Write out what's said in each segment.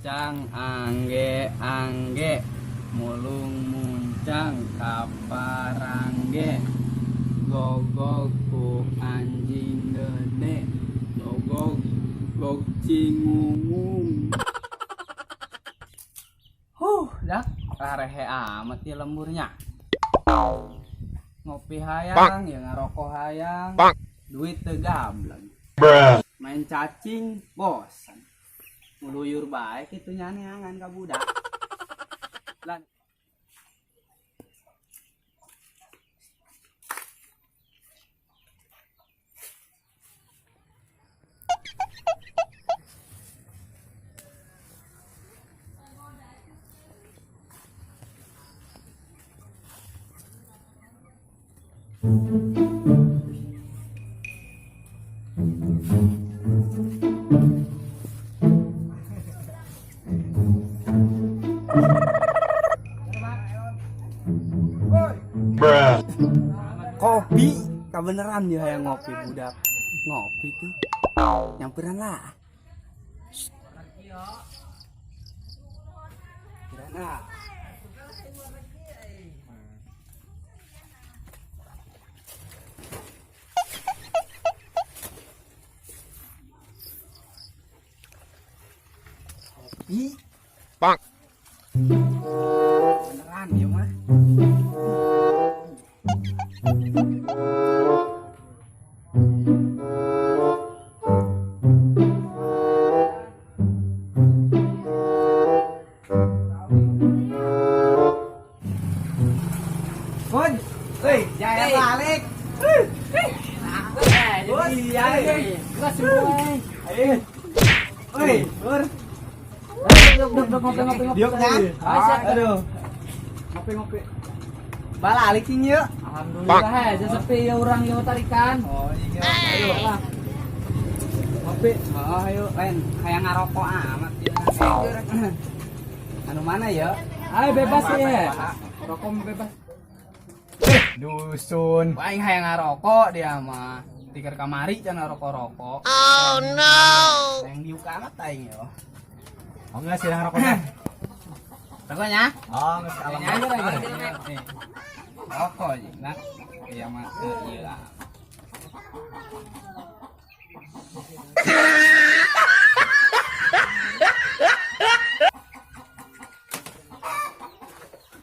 Muncang angge angge mulung muncang kaparangge gogog ku anjing gede gogog gog cingungung. Huh, dah rarehe amat ya lemburnya. Ngopi hayang, ya ngarokok hayang, duit teu gableng. Main cacing, bosan. Ngeluyur baik itu nyaneangan ka budak. Lan. Kopi, kebeneran dia yang ngopi budak. Ngopi tuh. Nyamperan lah. Nyamperan lah. Kopi. Bang. Beneran ya mah. Bun, hei, jangan balik. Bun, iya, iya. Hei, Bur. Diuk kan? Aduh. Ngopi-ngopi. Balik sing yuk. Alhamdulillah, heh, sepi ya orang yo tarikan. Oh, iya. Ayo lah. Ngopi. Oh, ayo, lain kayak ngarokok amat ya. Anu mana ya? Ayo bebas ya. Rokok bebas. Dusun. Aing hayang ngarokok dia mah. Tikar kamari can ngarokok-rokok. Oh no! Yang diuk amat aing yo. Oh enggak sih rokoknya. Rokoknya? Oh, enggak salah. Rokok aja, nah. Iya mah, iya.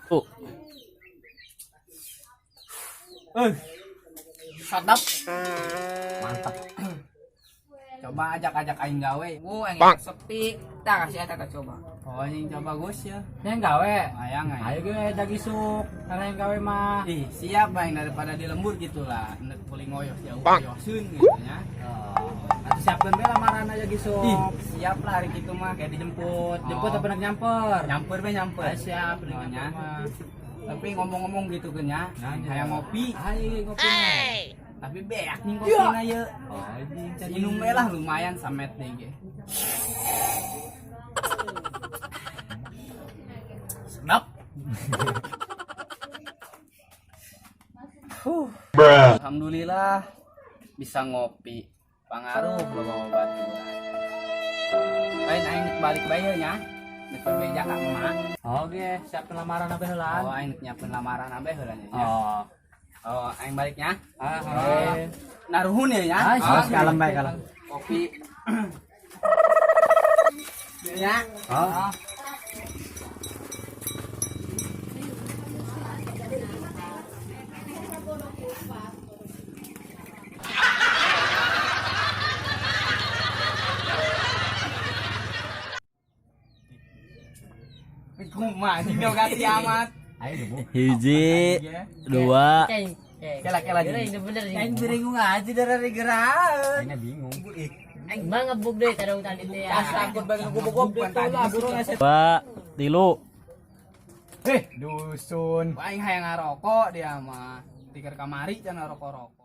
Oh. Sadap. Mantap. Coba ajak-ajak aing gawe. Aing sepi. Tak kasih eta coba. Oh, anjing coba Gus ya. Yang gawe. Hayang aing. Ayo ge dagisuk, karena yang gawe mah. Ih, siap aing daripada di lembur gitulah. Nek kuling ngoyos jauh ngoyoseun gitu nya. Oh. Atuh siapkeun be lamaran aja gisuk. Ih, siap lah hari gitu mah. Kayak dijemput, jemput Oh. apa nak nyamper? Nyamper be nyamper. Ayo siap, Oh, nya. nyamper mah. Tapi ngomong-ngomong gitu kan ya, Nah, hayang ngopi, Ayo ngopi. Hey! tapi beak nih kopina ye. Oh, anjing. Minum we lah lumayan samet deh ge. Sedap. Alhamdulillah bisa ngopi. Pangaruh loba baturan. Lain aing balik bae nya. Nek beja ka emak. Oke, siap lamaran apa heula? Oh, aing nyiapkeun lamaran abe heula nya. Oh. Oh, aing baliknya. Ah, oke. Naruhun ya nya. Ah, Oh, kalem bae kalem. Kopi. Ya. Oh. Kumaha anjing kasih amat. Ayo Bu. Hiji, dua, Kela kela Ini bener sih. Aing bingung aja dari gerak. Aingnya bingung. Aing mah ngebuk deh kadang tadi teh ya. Takut bagi gubuk-gubuk lah, burung ngasih. dua, tilu. Dusun. Aing hayang ngarokok dia mah. Tikar kamari can ngarokok-rokok.